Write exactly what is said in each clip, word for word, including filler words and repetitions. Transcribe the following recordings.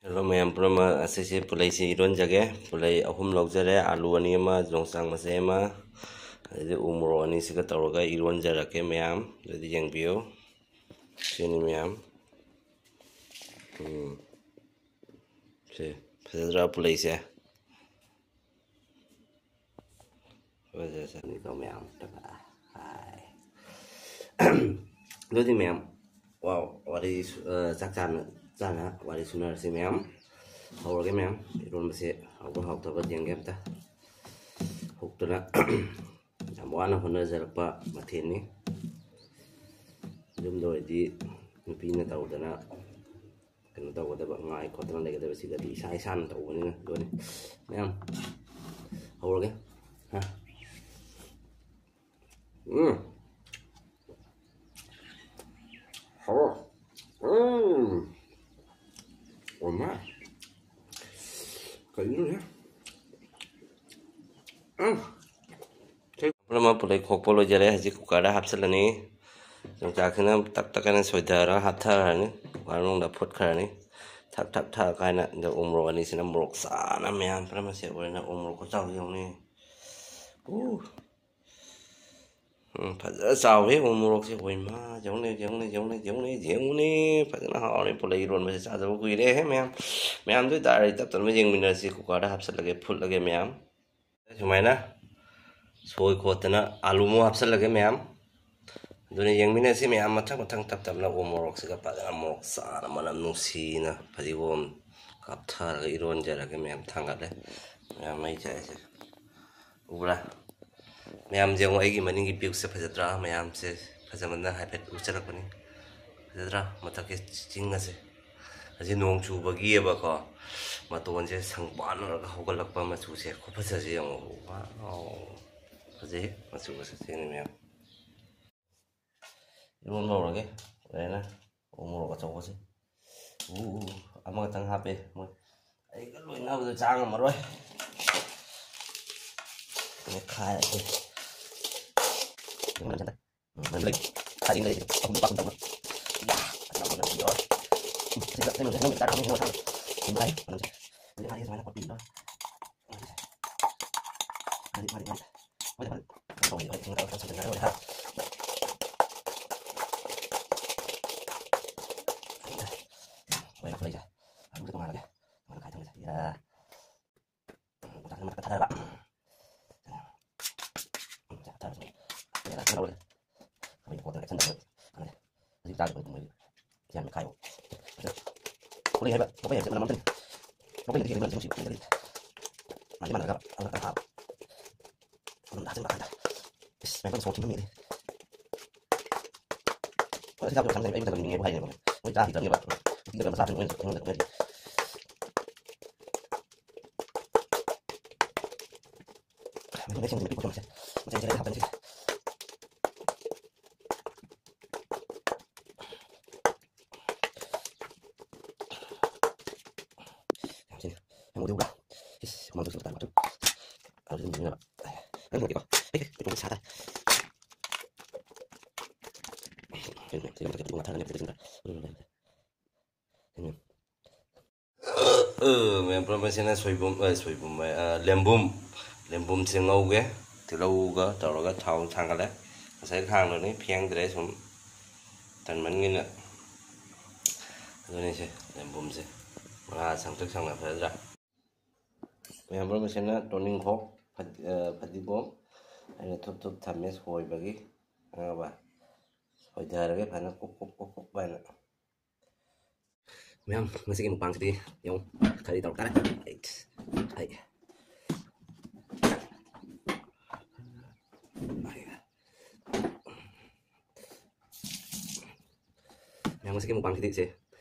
Hello ꯃꯌꯥꯝ ꯄꯨꯝꯅꯃꯛ, ꯑꯁꯤꯁꯦ ꯄꯨꯂꯩꯁꯦ ꯏꯔꯣꯟꯖꯒꯦ꯫ ꯄꯨꯂꯩ ꯑꯍꯨꯝ ꯂꯧꯖꯔꯦ, ꯑꯂꯨ ꯑꯅꯤ ꯑꯃ, ꯌꯣꯡꯆꯥꯛ ꯃꯆꯦ ꯑꯃ, ꯑꯗꯩꯗꯤ ꯎ ꯃꯣꯔꯣꯛ ꯑꯅꯤꯁꯤꯒ ꯇꯧꯔꯒ ꯏꯔꯣꯟꯖꯔꯛꯀꯦ ꯃꯌꯥꯝ꯫ ꯑꯗꯨꯗꯤ ꯌꯦꯡꯕꯤꯌꯨ꯫ ꯁꯤꯅꯤ ꯃꯌꯥꯝ꯫ ꯎꯝ꯫ ꯁꯦ, ꯐꯖꯗ꯭ꯔꯥ ꯄꯨꯂꯩꯁꯦ? ꯐꯖꯖꯅꯤꯀꯣ ꯃꯌꯥꯝ꯫ ꯍꯥꯏ꯫ ꯑꯗꯨꯗꯤ ꯃꯌꯥꯝ, ꯋꯥ-, ꯋꯥꯔꯤ ꯁꯨ-, ꯑ, ꯆꯥꯛ ꯆꯥꯅ, ꯆꯥꯅ ꯋꯥꯔꯤ ꯁꯨꯅꯔꯁꯤ ꯃꯌꯥꯝ꯫ ꯍꯧꯔꯒꯦ ꯃꯌꯥꯝ꯫ ꯏꯔꯣꯟꯕꯁꯦ ꯍꯥꯎꯕ꯭ꯔꯥ ꯍꯥꯎꯇꯕ꯭ꯔꯥ ꯌꯦꯡꯒꯦ ꯑꯝꯇ꯫ ꯍꯧꯇꯅ ꯌꯥꯝ ꯋꯥꯅ ꯍꯣꯠꯅꯖꯔꯛꯄ ꯃꯊꯦꯜꯅꯤ꯫ ꯌꯨꯝꯗ ꯑꯣꯏꯔꯗꯤ ꯅꯨꯄꯤꯅ ꯇꯧꯗꯅ ꯀꯩꯅꯣ ꯇꯧꯒꯗꯕ, ꯉꯥꯏ ꯈꯣꯠꯇꯅ ꯂꯩꯒꯗꯕ, ꯁꯤꯗꯗꯤ ꯏꯁꯥ ꯏꯁꯥꯅ ꯇꯧꯕꯅꯤꯅ ꯂꯣꯏꯅ꯫ ꯃꯌꯥꯝ ꯍꯧꯔꯒꯦ꯫ ꯍꯥ꯫ ꯎꯝ꯫ ꯍꯥꯎꯔꯣ꯫ ꯎꯝ꯫ ꯑꯣ ꯃꯥ꯫ ꯀꯩꯅꯣꯅꯦ? ꯎꯝ꯫ ꯄꯨꯝꯅꯃꯛ ꯄꯨꯂꯩ ꯈꯣꯛꯄ ꯂꯣꯏꯖꯔꯦ꯫ ꯍꯧꯖꯤꯛ ꯀꯨꯀꯔꯗ ꯍꯥꯞꯆꯤꯜꯂꯅꯤ꯫ ꯌꯣꯡꯆꯥꯛꯁꯤꯅ ꯇꯛ ꯇꯛ ꯍꯥꯏꯅ ꯁꯣꯏꯊꯔꯒ ꯍꯥꯞꯊꯔꯅꯤ꯫ ꯀꯨꯀꯔ ꯃꯅꯨꯡꯗ ꯐꯨꯠꯈ꯭ꯔꯅꯤ꯫ ꯊꯛ ꯊꯛ ꯊꯛ ꯍꯥꯏꯅ꯫ ꯑꯗ ꯎ ꯃꯣꯔꯣꯛ ꯑꯅꯤꯁꯤꯅ ꯃꯣꯔꯣꯛ ꯆꯥꯅ ꯃꯌꯥꯝ ꯄꯨꯝꯅꯃꯛꯁꯦ ꯑꯣꯏꯅ ꯎ ꯃꯣꯔꯣꯛ ꯈꯨꯆꯥꯎꯁꯤ ꯌꯦꯡꯉꯨꯅꯦ꯫ ꯎ꯫ ꯎꯝ, ꯐꯖꯅ ꯆꯥꯎꯋꯦ ꯎ ꯃꯣꯔꯣꯛꯁꯦ꯫ ꯍꯣꯏ ꯃꯥ, ꯌꯦꯡꯉꯨꯅꯦ, ꯌꯦꯡꯉꯨꯅꯦ, ꯌꯦꯡꯉꯨꯅꯦ, ꯌꯦꯡꯉꯨꯅꯦ, ꯌꯦꯡꯉꯨꯅꯦ꯫ ꯐꯖꯅ ꯍꯥꯎꯔꯦ꯫ ꯄꯨꯂꯩ ꯏꯔꯣꯟꯕꯁꯦ ꯆꯥꯗꯕ ꯀꯨꯏꯔꯦꯍꯦ ꯃꯌꯥꯝ꯫ ꯃꯌꯥꯝꯗꯨ ꯑꯣꯏꯇꯥꯔꯗꯤ ꯇꯞ ꯇꯞꯅ ꯌꯦꯡꯃꯤꯟꯅꯔꯁꯤ꯫ ꯀꯨꯀꯔꯗ ꯍꯥꯞꯆꯤꯜꯂꯒꯦ, ꯐꯨꯠꯂꯒꯦ ꯃꯌꯥꯝ꯫ ꯁꯨꯃꯥꯏꯅ ꯁꯣꯏ ꯈꯣꯠꯇꯅ ꯑꯂꯨ ꯑꯃꯨꯛ ꯍꯥꯞꯆꯤꯜꯂꯒꯦ ꯃꯌꯥꯝ꯫ ꯑꯗꯨꯅ ꯌꯦꯡꯃꯤꯟꯅꯁꯤ ꯃꯌꯥꯝ, ꯃꯊꯪ ꯃꯊꯪ ꯇꯞ ꯇꯞꯅ ꯎ ꯃꯣꯔꯣꯛꯁꯤꯒ ꯐꯖꯅ ꯃꯣꯔꯣꯛ ꯆꯥꯅ ꯃꯅꯝ ꯅꯨꯡꯁꯤꯅ ꯐꯗꯤꯒꯣꯝ ꯀꯥꯞꯊꯔꯒ ꯏꯔꯣꯟꯖꯔꯒꯦ ꯃꯌꯥꯝ꯫ ꯊꯥꯡꯒꯠꯂꯦ ꯃꯌꯥꯝ, ꯃꯩ ꯆꯥꯛꯏꯁꯦ ꯎꯕ꯭ꯔꯥ? ꯃꯌꯥꯝꯁꯦ ꯌꯦꯡꯉꯣ, ꯑꯩꯒꯤ ꯃꯅꯤꯡꯒꯤ ꯚ꯭ꯌꯨꯁꯦ ꯐꯖꯗ꯭ꯔꯥ? ꯃꯌꯥꯝꯁꯦ ꯐꯖꯃꯟꯗꯅ ꯍꯥꯏꯐꯦꯠ ꯎꯠꯆꯔꯛꯄꯅꯤ꯫ ꯐꯖꯗ꯭ꯔꯥ? ꯃꯊꯛꯀꯤ ꯆꯤꯡ ꯑꯁꯦ, ꯑꯁꯤ ꯅꯣꯡ ꯆꯨꯕꯒꯤꯑꯕꯀꯣ, ꯃꯇꯣꯟꯁꯦ ꯁꯪꯕꯥꯟꯅꯔꯒ ꯍꯧꯒꯠꯂꯛꯄ ꯃꯆꯨꯁꯦ ꯈꯨꯐꯖꯁꯦ ꯌꯦꯡꯉꯣ꯫ ꯋꯥꯎ! ꯐꯖꯩ ꯃꯆꯨꯒꯁꯦ꯫ ꯁꯤꯅꯤ ꯃꯌꯥꯝ꯫ ꯏꯔꯣꯟꯕ ꯍꯧꯔꯒꯦ꯫ ꯂꯣꯏꯔꯦꯅ꯫ ꯎ ꯃꯣꯔꯣꯛ ꯑꯆꯧꯕꯁꯦ꯫ ꯎ, ꯎ, ꯎ꯫ ꯑꯃꯈꯛꯇꯪ ꯍꯥꯞꯄꯦ꯫ ꯃꯣꯏ ꯑꯩꯒ ꯂꯣꯏꯅꯕꯗ ꯆꯥ ꯉꯝꯃꯔꯣꯏ꯫ ꯃꯦꯠꯈꯥꯏꯔꯒꯦ꯫ ꯎꯝ, ꯂꯩ꯫ ꯈꯥꯗꯤ ꯂꯩ꯫ ꯑꯍꯨꯝ ꯂꯨꯄꯥ ꯀꯨꯟ ꯇꯧꯕ꯫ ꯌꯥ! ꯑꯆꯧꯕꯗ ꯌꯥꯎꯔꯦ꯫ ꯎꯝ, ꯁꯤꯗ ꯀꯩꯅꯣꯁꯦ, ꯅꯪ ꯆꯥꯛ ꯊꯣꯡꯕ ꯃꯊꯪ꯫ ꯇꯤꯟ ꯇꯥꯏ ꯃꯅꯝꯁꯦ꯫ ꯑꯗꯨꯗꯤ ꯃꯥꯗꯤ ꯁꯨꯃꯥꯏꯅ ꯀꯣꯠꯄꯤꯔꯣ꯫ ꯃꯥꯗꯤ, ꯃꯥꯗꯤ, ꯃꯥꯗꯤ꯫ ꯍꯣꯏ, ꯍꯣꯏ, ꯍꯣꯏ꯫ ꯍꯣꯏ, ꯍꯣꯏ, ꯍꯣꯏ, ꯍꯣꯏ, ꯍꯣꯏ꯫ ꯍꯣꯏ, ꯂꯥꯛꯄ ꯂꯩꯁꯦ꯫ ꯑꯗꯨꯁꯨ ꯇꯣꯉꯥꯜꯂꯒꯦ꯫ ꯇꯣꯉꯥꯟꯅ ꯈꯥꯏ ꯊꯝꯃꯁꯦ꯫ ꯌꯥ꯫ ꯎꯝ, ꯃꯊꯛꯇ ꯊꯥꯗꯔꯕ꯫ ꯎꯝ, ꯁꯦ ꯊꯥꯗꯔꯁꯤ꯫ ꯌꯥ, ꯂꯧꯔꯒꯦ꯫ ꯑꯩꯈꯣꯏꯅ ꯀꯣꯠꯇꯅ action ꯇꯧꯔꯒ ꯀꯥꯟꯅꯗꯦ꯫ ꯍꯧꯖꯤꯛ ꯆꯥꯒꯗꯕ ꯃꯣꯏ ꯌꯥꯝꯅ ꯈꯥꯏꯌꯣ꯫ ꯈꯨꯂꯩ ꯍꯥꯏꯕ ꯊꯣꯛꯄ ꯌꯥꯏꯕꯁꯦ ꯃꯅꯝ ꯑꯝꯇꯅꯤ꯫ ꯊꯣꯛꯄ ꯌꯥꯏꯕꯁꯦ ꯃꯅꯝ ꯑꯃꯨꯛ ꯁꯤꯕ ꯃꯥꯟꯅꯗꯦ꯫ ꯃꯥꯟꯗꯤ ꯃꯥꯟꯅꯔꯒ ꯑꯃꯨꯛ ꯈꯔ ꯊꯥꯕ꯫ ꯑꯗꯨꯝ ꯍꯥꯞꯆꯤꯟꯕ ꯀꯥꯟꯗ꯫ ꯏꯁ, ꯃꯌꯥꯝ ꯁꯣꯛ ꯊꯤꯡꯕ ꯃꯤꯅꯦ꯫ ꯍꯣꯏ, ꯑꯁꯤ ꯆꯥꯕꯗꯣ ꯃꯁꯥ ꯃꯁꯥꯒꯤ ꯑꯩ ꯃꯇꯝ ꯌꯦꯡꯉꯦꯕꯨ ꯍꯥꯏꯅꯦꯕ꯫ ꯃꯣꯏ ꯆꯥꯈꯤꯗꯕꯅꯦꯕ꯫ ꯎꯇꯤꯗ ꯃꯁꯥꯁꯤꯡ ꯑꯣꯏꯅ ꯑꯩꯉꯣꯟꯗ ꯇꯧꯅꯔꯤ꯫ ꯃꯊꯪꯗ ꯁꯤꯡꯁꯦ ꯃꯄꯤ ꯄꯨꯊꯣꯛꯑꯁꯦ꯫ ꯃꯆꯦꯠ ꯃꯆꯦꯠ ꯍꯥꯞꯄꯅꯤ ꯁꯤꯁꯦ꯫ ꯌꯥꯝ ꯊꯤꯅ ꯌꯥꯝ ꯎꯗꯧꯕ꯭ꯔꯥ? ꯏꯁ, ꯍꯨꯃꯥꯡ ꯊꯣꯛꯈꯤꯕ ꯇꯥꯔꯦ, ꯃꯇꯨ꯫ ꯑꯗꯨ ꯑꯗꯨꯝ ꯌꯦꯡꯉꯒ꯫ ꯅꯪ ꯅꯨꯡꯉꯥꯏꯇꯦꯀꯣ? ꯑꯩ ꯀꯩꯅꯣꯝ ꯁꯥ ꯇꯥꯔꯦ꯫ ꯀꯩꯅꯣ, ꯁꯤꯒꯤ ꯃꯊꯛꯇ ꯐꯗꯤꯒꯣꯝ ꯍꯥꯞꯊꯔꯒꯅꯤ, ꯐꯖꯅ꯫ ꯎꯝ, ꯎꯝ, ꯎꯝ꯫ ꯎꯝ꯫ ꯑ, ꯃꯌꯥꯝ ꯄꯨꯝꯅꯃꯛꯁꯤꯅ ꯁꯣꯏꯕꯨꯝ, ꯑ, ꯁꯣꯏꯕꯨꯝ, ꯑ, ꯂꯦꯝꯕꯨꯝ, ꯂꯦꯝꯕꯨꯝꯁꯦ ꯉꯧꯒꯦ꯫ ꯇꯤꯜꯍꯧꯒ ꯇꯧꯔꯒ ꯊꯥꯎ ꯊꯥꯡꯒꯠꯂꯦ꯫ ꯉꯁꯥꯏ ꯈꯥꯡꯗꯨꯅꯤ ꯐꯦꯡꯗ꯭ꯔꯦ ꯁꯨꯝ ꯇꯟꯃꯟꯒꯤꯅ꯫ ꯑꯗꯨꯅꯤꯁꯦ ꯂꯦꯝꯕꯨꯝꯁꯦ꯫ ꯃꯅꯥ ꯁꯪꯇ꯭ꯔꯤꯛ ꯁꯪꯅ ꯐꯖꯗ꯭ꯔꯥ? ꯃꯌꯥꯝ ꯄꯨꯝꯅꯃꯛꯁꯤꯅ ꯇꯣꯅꯤꯡꯈꯣꯛ, ꯐꯗꯤ-, ꯑ, ꯐꯗꯤꯒꯣꯝ ꯑꯩꯅ ꯊꯨꯞ ꯊꯨꯞ ꯊꯝꯃꯦ ꯁꯣꯏꯕꯒꯤ꯫ ꯈꯪꯉꯕ? ꯁꯣꯏꯊꯔꯒꯦ ꯐꯖꯅ ꯀꯨꯞ ꯀꯨꯞ ꯀꯨꯞ ꯀꯨꯞ ꯍꯥꯏꯅ꯫ ꯃꯌꯥꯝ, ꯉꯁꯤꯒꯤ ꯃꯨꯛꯕꯥꯡꯁꯤꯗꯤ ꯌꯦꯡꯉꯨ, ꯈꯔꯗꯤ ꯇꯧꯔꯛ ꯇꯥꯔꯦ꯫ ꯑꯩ, ꯑꯩ꯫ ꯃꯌꯥꯝ, ꯉꯁꯤꯒꯤ ꯃꯨꯛꯕꯥꯡꯁꯤꯗꯤ ꯁꯦ,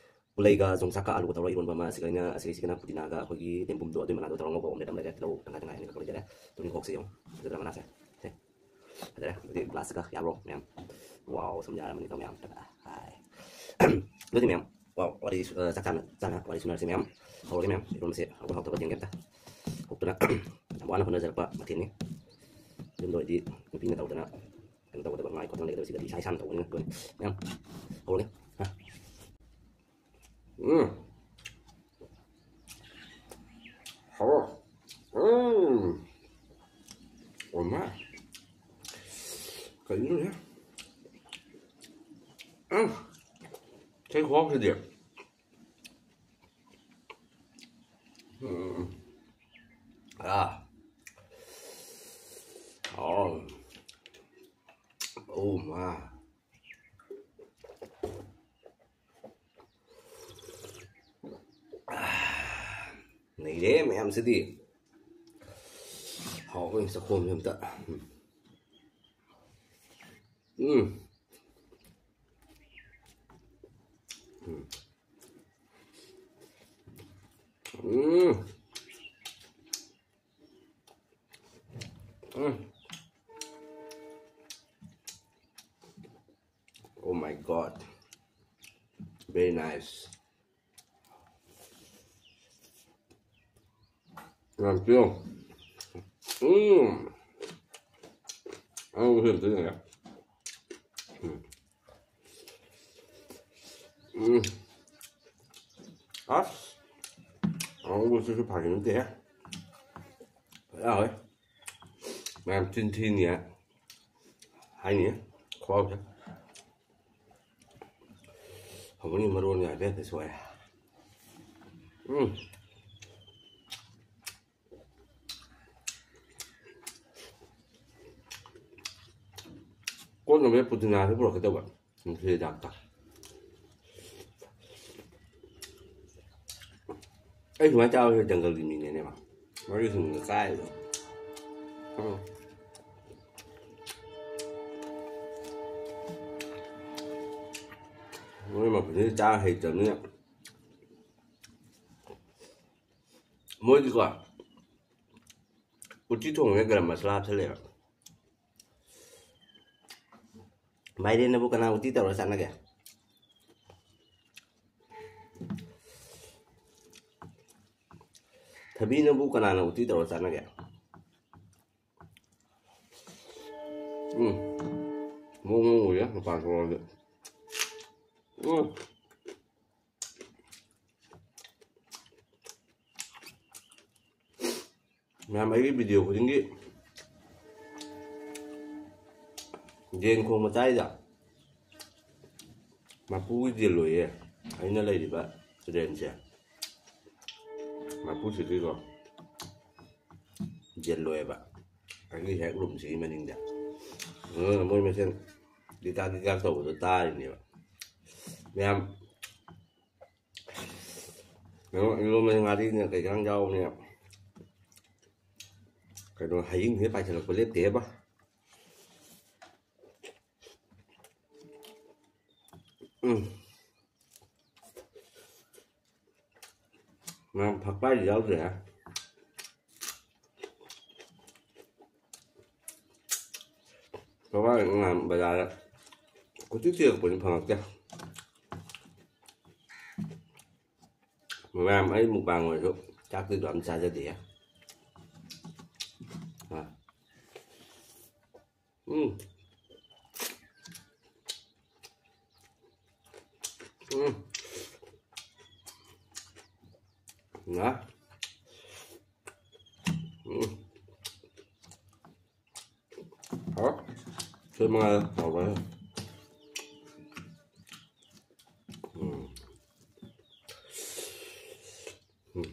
ꯄꯨꯂꯩꯒ ꯌꯣꯡꯆꯥꯛꯀ ꯑꯂꯨꯒ ꯇꯧꯔꯒ ꯏꯔꯣꯟꯕ ꯑꯃ, ꯑꯁꯤꯒ ꯑꯩꯅ, ꯑꯁꯤꯒꯤꯁꯤꯒꯅ ꯄꯨꯗꯤꯅꯥꯒ ꯑꯩꯈꯣꯏꯒꯤ ꯂꯦꯝꯕꯨꯝꯗꯣ, ꯑꯗꯨꯏ ꯃꯅꯥꯗꯣ ꯇꯧꯔꯒ ꯉꯧꯕ ꯑꯣꯝꯂꯦꯠ ꯑꯃ ꯂꯩꯔꯦ, ꯇꯤꯜꯍꯧ ꯇꯪꯈꯥꯏ ꯇꯪꯈꯥꯏ ꯑꯅꯤꯈꯛ ꯂꯩꯖꯔꯦ꯫ ꯇꯣꯅꯤꯡꯈꯣꯛꯁꯦ ꯌꯦꯡꯉꯨ, ꯐꯖꯗ꯭ꯔꯥ ꯃꯅꯥꯁꯦ? ꯁꯦ꯫ ꯐꯖꯔꯦ꯫ ꯑꯗꯨꯗꯤ ꯒ꯭ꯂꯥꯁꯁꯤꯒ ꯌꯥꯕ꯭ꯔꯣ ꯃꯌꯥꯝ? ꯋꯥꯎ, ꯁꯨꯝ ꯌꯥꯔꯝꯃꯅꯤꯀꯣ ꯃꯌꯥꯝ꯫ ꯍꯥꯏ꯫ ꯑꯗꯨꯗꯤ ꯃꯌꯥꯝ, ꯋꯥꯎ, ꯋꯥꯔꯤ ꯁꯨ-, ꯑ, ꯆꯥꯛ ꯆꯥꯅ ꯆꯥꯅ ꯋꯥꯔꯤ ꯁꯨꯅꯔꯁꯤ ꯃꯌꯥꯝ꯫ ꯍꯧꯔꯒꯦ ꯃꯌꯥꯝ, ꯏꯔꯣꯟꯕꯁꯦ ꯍꯥꯎꯕ꯭ꯔꯥ ꯍꯥꯎꯇꯕ꯭ꯔꯥ ꯌꯦꯡꯒꯦ ꯑꯝꯇ꯫ ꯍꯧꯇꯅ ꯌꯥꯝ ꯋꯥꯅ ꯍꯣꯠꯅꯖꯔꯛꯄ ꯃꯊꯦꯜꯅꯤ꯫ ꯌꯨꯝꯗ ꯑꯣꯏꯔꯗꯤ ꯅꯨꯄꯤꯅ ꯇꯧꯗꯅ ꯀꯩꯅꯣ ꯇꯧꯒꯗꯕ, ꯉꯥꯏ ꯈꯣꯠꯇꯅ ꯂꯩꯒꯗꯕ, ꯁꯤꯗꯗꯤ ꯏꯁꯥ ꯏꯁꯥꯅ ꯇꯧꯕꯅꯤꯅ ꯂꯣꯏꯅ꯫ ꯃꯌꯥꯝ, ꯍꯧꯔꯒꯦ꯫ ꯍꯥ꯫ ꯎꯝ꯫ ꯍꯥꯎꯔꯣ? ꯎꯝ. ꯑꯣ ꯃꯥ. ꯀꯩꯅꯣꯅꯦ? ꯎꯝ. ꯀꯩ ꯈꯨꯍꯥꯎꯁꯤꯗꯤ? ꯎꯝ. ꯑꯥ. ꯑꯣ. ꯑꯣ ꯃꯥ. ꯅꯩꯔꯦ ꯃꯌꯥꯝꯁꯤꯗꯤ. ꯍꯥꯎꯕ ꯆꯥꯛꯈꯣꯝꯁꯦ ꯑꯝꯇ. ꯎꯝ. ꯎꯝ. ꯎꯝ. ꯎꯝ. Oh my God. Very nice. ꯌꯥꯝ ꯄꯤꯌꯣ. ꯎꯝ. ꯑꯉꯧꯕꯁꯨ ꯑꯝꯇ ꯌꯦꯡꯒꯦ. ꯎꯝ. ꯎꯝ. ꯑꯁ. ꯑꯉꯧꯕꯁꯤꯁꯨ ꯐꯥꯒꯤ ꯅꯠꯇꯦꯍꯦ. ꯌꯥꯎꯋꯦ꯫ ꯃꯌꯥꯝ ꯆꯤꯟ ꯊꯤꯅꯤ ꯍꯥꯏ꯫ ꯍꯥꯏꯅꯤ꯫ ꯈꯨꯍꯥꯎꯁꯦ꯫ ꯍꯧꯕꯅꯤ ꯃꯔꯣꯟ ꯌꯥꯗꯦ ꯁꯣꯏ꯫ ꯎꯝ꯫ ꯀꯣꯠꯅꯕ ꯄꯨꯗꯤꯅꯥꯁꯨ ꯄꯨꯔꯛꯀꯦ ꯇꯧꯕ꯫ ꯅꯨꯡꯁꯤ ꯍꯤꯗꯥꯛꯇ꯫ ꯑꯩ ꯁꯨꯃꯥꯏꯅ ꯆꯥꯕꯁꯦ ꯖꯪꯒꯜꯒꯤ ꯃꯤꯅꯦꯅꯦ ꯃꯥ꯫ ꯃꯔꯤ ꯁꯨꯝꯒ ꯀꯥꯏꯗꯣ꯫ ꯎꯝ꯫ ꯃꯣꯏ ꯃꯐꯝꯁꯤꯗ ꯆꯥ ꯍꯩꯇꯕꯅꯤꯅ꯫ ꯃꯣꯏꯗꯤꯀꯣ, ꯎꯇꯤ ꯊꯣꯡꯕꯗ ꯒꯔꯝ ꯃꯁꯥꯂꯥ ꯍꯥꯞꯆꯜꯂꯦꯕ꯫ ꯃꯥꯏꯔꯦꯟꯅꯕꯨ ꯀꯅꯥ ꯎꯇꯤ ꯇꯧꯔ ꯆꯥꯟꯅꯒꯦ? ꯊꯕꯤꯅꯕꯨ ꯀꯅꯥꯅ ꯎꯇꯤ ꯇꯧꯔ ꯆꯥꯟꯅꯒꯦ? ꯎꯝ꯫ ꯃꯑꯣꯡ ꯑꯃ ꯎꯏꯌꯦ ꯃꯄꯥꯟ ꯊꯣꯛꯂꯛꯑꯗꯤ꯫ ꯎꯝ꯫ ꯃꯌꯥꯝ, ꯑꯩꯒꯤ ꯚꯤꯗꯤꯑꯣ ꯈꯨꯗꯤꯡꯒꯤ ꯌꯦꯟ ꯈꯣꯡꯕ ꯇꯥꯏꯗ꯫ ꯃꯄꯨꯒꯤ ꯌꯦꯟ ꯂꯣꯏꯌꯦ ꯑꯩꯅ ꯂꯩꯔꯤꯕ ꯔꯦꯟꯁꯦ꯫ ꯃꯄꯨꯁꯤꯒꯤꯀꯣ ꯌꯦꯟ ꯂꯣꯏꯌꯦꯕ, ꯑꯩꯒꯤ ꯍꯦꯛ ꯔꯨꯝꯁꯤꯒꯤ ꯃꯅꯤꯡꯗ꯫ ꯑꯗꯨꯅ ꯃꯣꯏ ꯃꯁꯦꯟ ꯗꯤꯗꯥꯛ ꯗꯤꯗꯥꯛ ꯇꯧꯕꯗꯣ ꯇꯥꯔꯤꯅꯦꯕ꯫ ꯃꯌꯥꯝ, ꯀꯩꯅꯣ, ꯏꯔꯣꯟꯕꯁꯦ ꯉꯥꯔꯤꯅꯦ, ꯀꯩ ꯏꯟꯖꯥꯡ ꯌꯥꯎꯕꯅꯦ? ꯀꯩꯅꯣ, ꯍꯌꯤꯡꯁꯦ ꯄꯥꯏꯁꯤꯜꯂꯛꯄ ꯂꯦꯞꯇꯦꯕ꯫ ꯎꯝ꯫ ꯃꯌꯥꯝ, ꯐꯛꯄꯥꯏꯗꯤ ꯌꯥꯎꯗ꯭ꯔꯦ꯫ ꯐꯛꯄꯥꯏ ꯉꯍꯥꯟ ꯕꯖꯥꯔꯗ ꯀꯣꯏꯊꯤ ꯊꯤꯔꯛꯄꯅꯤ, ꯐꯪꯉꯛꯇꯦ꯫ ꯃꯌꯥꯝ, ꯑꯩ ꯃꯨꯛꯕꯥꯡ ꯑꯣꯏꯔꯁꯨ ꯆꯥꯛꯇꯤ ꯑꯗꯨ ꯌꯥꯝ ꯆꯥꯖꯗꯦ꯫ ꯑ꯫ ꯎꯝ꯫ ꯎꯝ꯫ ꯉꯥ꯫ ꯎꯝ꯫ ꯍꯥꯎ꯫ ꯁꯤ ꯃꯉꯥꯏꯔꯦ ꯍꯥꯎꯕ꯫ ꯎꯝ꯫ ꯎꯝ꯫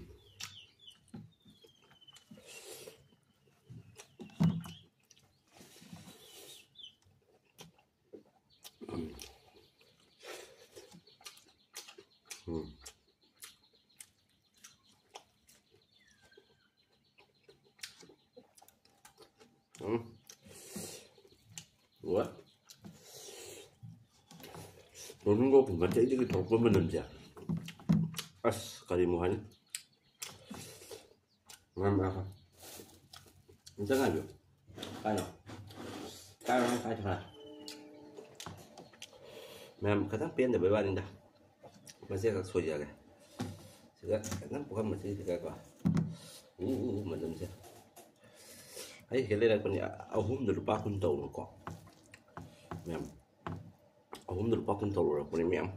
ꯎꯝ꯫ ꯎꯝ꯫ ꯋꯥ꯫ ꯃꯣꯔꯅꯤꯡ ꯋꯥꯛꯀꯤ ꯃꯇꯦꯛꯗꯒꯤ ꯊꯣꯛꯄ ꯃꯅꯝꯁꯦ꯫ ꯑꯁ, ꯀꯔꯤꯃꯨꯛ ꯍꯥꯏꯅꯤ? ꯉꯝ-, ꯑ, ꯑꯝꯇ ꯉꯥꯏꯕꯤꯌꯨ꯫ ꯀꯥꯏꯅꯣ? ꯀꯥꯏꯅꯣ? ꯀꯥꯏ ꯊꯣꯛꯈ꯭ꯔꯦ? ꯃꯌꯥꯝ, ꯈꯤꯇꯪ ꯄꯦꯟꯗꯕꯩ ꯋꯥꯅꯤꯗ꯫ ꯃꯆꯦꯠꯈꯛ ꯁꯣꯏꯖꯒꯦ꯫ ꯁꯤꯗ ꯈꯤꯇꯪ ꯄꯨꯈꯝ ꯃꯆꯦꯠꯁꯤꯗꯀꯣ꯫ ꯎ, ꯎ, ꯎ, ꯃꯅꯝꯁꯦ꯫ ꯑꯩ ꯁꯤꯗ ꯂꯩꯔꯛꯄꯅꯤ, ꯑꯍꯨꯝꯗ ꯂꯨꯄꯥ ꯀꯨꯟ ꯇꯧꯕꯀꯣ꯫ ꯃꯌꯥꯝ, ꯑꯍꯨꯝꯗ ꯂꯨꯄꯥ ꯀꯨꯟ ꯇꯧꯔꯛꯄꯅꯤ, ꯃꯌꯥꯝ꯫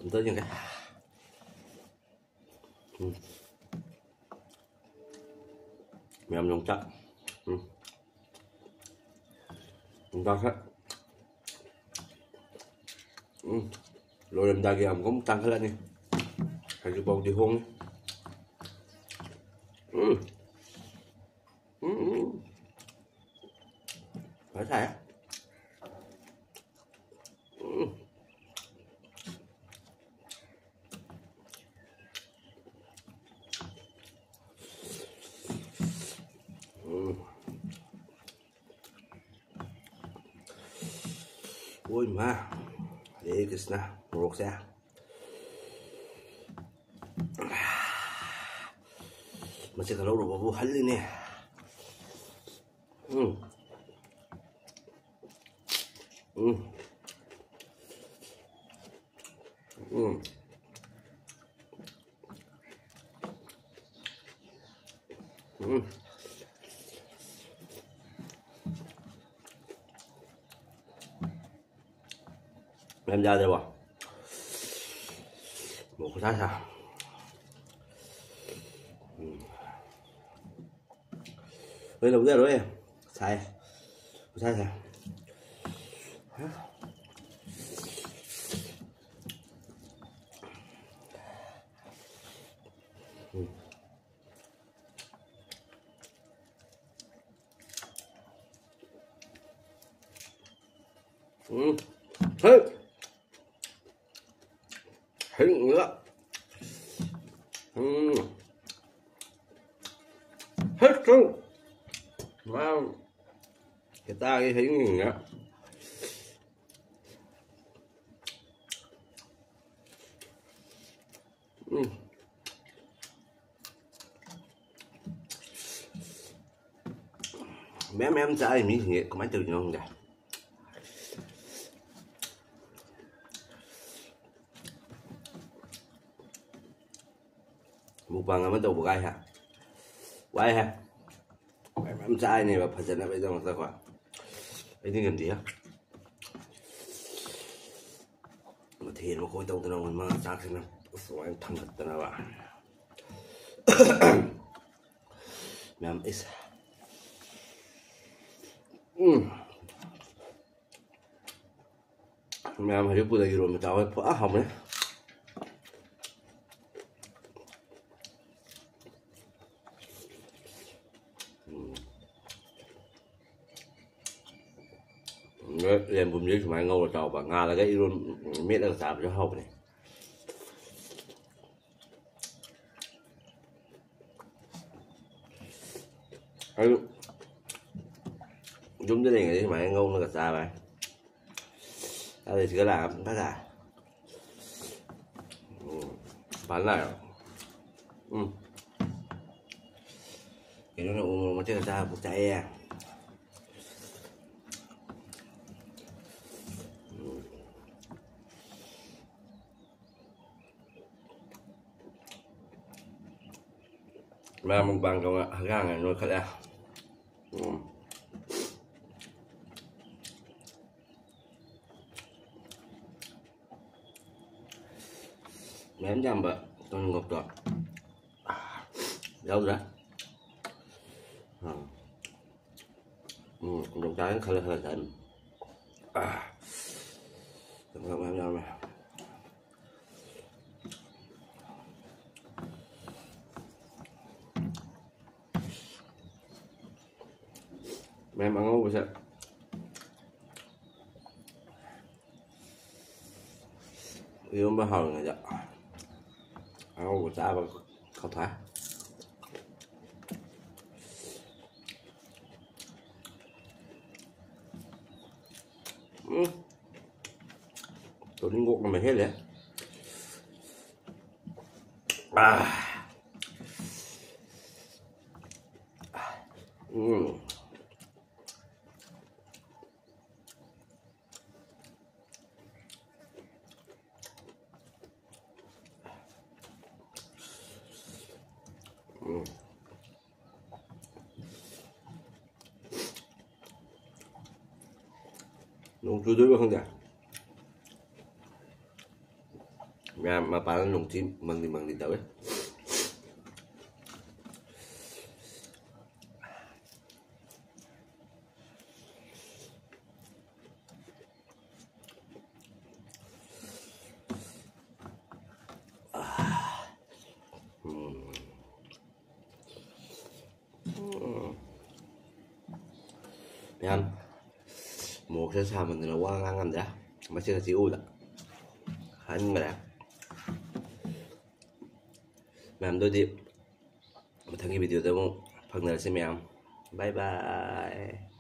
ꯑꯝꯇ ꯌꯦꯡꯒꯦ꯫ ꯎꯝ꯫ ꯃꯌꯥꯝ ꯌꯣꯡꯆꯥꯛ꯫ ꯎꯝ꯫ ꯌꯣꯡꯆꯥꯛꯁꯦ꯫ ꯎꯝ꯫ ꯂꯣꯏꯔꯝꯗꯥꯏꯒꯤ ꯑꯃꯨꯛ ꯑꯃꯨꯛ ꯇꯥꯡꯈꯠꯂꯅꯤ꯫ ꯍꯧꯖꯤꯛꯐꯥꯎꯗꯤ ꯍꯣꯡꯉꯤ꯫ ꯎꯝ꯫ ꯎꯝ, ꯎꯝ꯫ ꯐꯖ ꯁꯥꯏ꯫ ꯎꯝ꯫ ꯎꯝ꯫ ꯑꯣꯏ ꯃꯥ꯫ ꯍꯔꯦ ꯀ꯭ꯔꯤꯁꯅ꯫ ꯃꯣꯔꯣꯛꯁꯦ꯫ ꯃꯁꯤ ꯈꯔ ꯂꯧꯔꯨꯕꯕꯨ ꯍꯜꯂꯤꯅꯦ꯫ ꯎꯝ꯫ ꯎꯝ꯫ ꯎꯝ꯫ ꯎꯝ꯫ ꯃꯌꯥꯝ ꯌꯥꯗ꯭ꯔꯕꯣ? ꯃꯣꯔꯣꯛ ꯈꯨꯁꯥ ꯁꯥ꯫ ꯎꯝ꯫ ꯍꯣꯏ, ꯂꯧꯖꯔꯣꯏ꯫ ꯁꯥꯏ꯫ ꯈꯨꯁꯥ ꯁꯥꯏ꯫ ꯎꯝ꯫ ꯎꯝ꯫ ꯍꯦ꯫ ꯍꯩꯅꯤꯡꯉꯤꯗ꯫ ꯎꯝ꯫ ꯍꯦ, ꯆꯧ꯫ ꯋꯥꯎ꯫ ꯍꯦꯇꯥꯒꯤ ꯍꯩꯅꯤꯡꯉꯤꯗ꯫ ꯎꯝ꯫ ꯃꯌꯥꯝ ꯃꯌꯥꯝ ꯆꯥꯔꯤ ꯃꯤꯁꯤꯡꯁꯦ ꯀꯃꯥꯏꯅ ꯇꯧꯔꯤꯅꯣ ꯈꯪꯗꯦ꯫ ꯃꯨꯛꯕꯥꯡ ꯑꯃ ꯇꯧꯕ ꯀꯥꯏ ꯍꯥ? ꯋꯥꯏ ꯍꯥ? ꯃꯌꯥꯝ ꯃꯌꯥꯝ ꯆꯥꯔꯤꯅꯦꯕ ꯐꯖꯅꯕꯒꯤꯗꯃꯛꯇꯀꯣ꯫ ꯑꯩꯗꯤ ꯉꯝꯗꯦ ꯍꯥ꯫ ꯃꯊꯦꯜ ꯃꯈꯣꯏ ꯇꯧꯗꯅ ꯃꯣꯏ ꯃꯉꯥ ꯆꯥꯛꯁꯤꯅ ꯑꯁ ꯁꯨꯃꯥꯏꯅ ꯊꯥꯡꯒꯠꯇꯅꯕ꯫ ꯃꯌꯥꯝ, ꯏꯁ꯫ ꯎꯝ꯫ ꯃꯌꯥꯝ, ꯍꯧꯖꯤꯛ ꯄꯨꯗ ꯏꯔꯣꯟꯕ ꯆꯥꯎꯋꯦ꯫ ꯐ-, ꯑꯥ, ꯍꯥꯎꯕꯅꯦ꯫ ꯎꯝ꯫ ꯌꯦꯟꯕꯨꯝꯁꯦ ꯁꯨꯃꯥꯏꯅ ꯉꯧꯔ ꯆꯥꯎꯕ, ꯉꯥꯜꯂꯒ ꯏꯔꯣꯟ-, ꯃꯦꯠꯂꯒ ꯆꯥꯕꯁꯨ ꯍꯥꯎꯕꯅꯦ꯫ ꯑꯗꯨ ꯌꯨꯝꯗ ꯂꯩꯔꯤꯉꯩꯗ ꯁꯨꯃꯥꯏꯅ ꯉꯧꯔꯒ ꯆꯥꯕ꯫ ꯑꯗꯨ ꯁꯤꯒ ꯂꯥꯛꯑꯒ ꯐꯖ꯫ ꯎꯝ꯫ ꯐꯖꯅ ꯂꯥꯛꯑꯦ꯫ ꯎꯝ꯫ ꯀꯩꯅꯣꯅ ꯎ ꯃꯣꯔꯣꯛ ꯃꯆꯦꯠ ꯆꯥꯕ ꯄꯨꯛ ꯆꯥꯛꯑꯦ꯫ ꯎꯝ꯫ ꯃꯌꯥꯝ ꯃꯨꯛꯕꯥꯡ ꯇꯧꯕ ꯍꯛꯆꯥꯡ ꯍꯦꯟꯅ ꯅꯣꯏꯈꯠꯂꯦ꯫ ꯎꯝ꯫ ꯃꯌꯥꯝ ꯌꯥꯝꯕ ꯇꯣꯅꯤꯡꯈꯣꯛꯇꯣ ꯌꯥꯎꯗ꯭ꯔꯦ꯫ ꯎꯝ꯫ ꯎꯝ, ꯈꯨꯗꯣꯡ ꯆꯥꯔꯦꯅ ꯈꯜꯂꯦ, ꯈꯜꯂꯦ ꯆꯥꯔꯦ꯫ ꯑꯥ, ꯃꯌꯥꯝ ꯌꯥꯝꯃꯦ꯫ ꯃꯌꯥꯝ ꯑꯉꯧꯕꯁꯦ ꯏꯔꯣꯟꯕ ꯍꯥꯎꯔꯤꯉꯩꯗ ꯑꯉꯧꯕ ꯆꯥꯕ ꯈꯧꯊꯥ꯫ ꯎꯝ꯫ ꯇꯣꯅꯤꯡꯈꯣꯛꯅ ꯃꯍꯦꯜꯂꯦ꯫ ꯑꯥ꯫ ꯎꯝ꯫ ꯎꯝ꯫ ꯅꯣꯡ ꯆꯨꯗꯣꯏꯕ ꯈꯪꯗꯦ꯫ ꯃꯌꯥꯝ ꯃꯄꯥꯟꯗ ꯅꯣꯡꯊꯤ ꯃꯪꯂꯤ ꯃꯪꯂꯤ ꯇꯧꯋꯦ꯫ ꯃꯌꯥꯝ, ꯃꯣꯔꯣꯛꯁꯦ ꯁꯥꯃꯟꯗꯅ ꯋꯥ ꯉꯥꯡ ꯉꯝꯗ꯭ꯔꯦ꯫ ꯃꯁꯤ ꯉꯁꯤ ꯎꯕꯗ ꯍꯟꯈ꯭ꯔꯦ꯫ ꯃꯌꯥꯝꯗꯨꯗꯤ ꯃꯊꯪꯒꯤ ꯚꯤꯗꯤꯑꯣꯗ ꯑꯃꯨꯛ ꯐꯪꯅꯔꯁꯤ ꯃꯌꯥꯝ꯫ ꯕꯥꯏ ꯕꯥꯏ꯫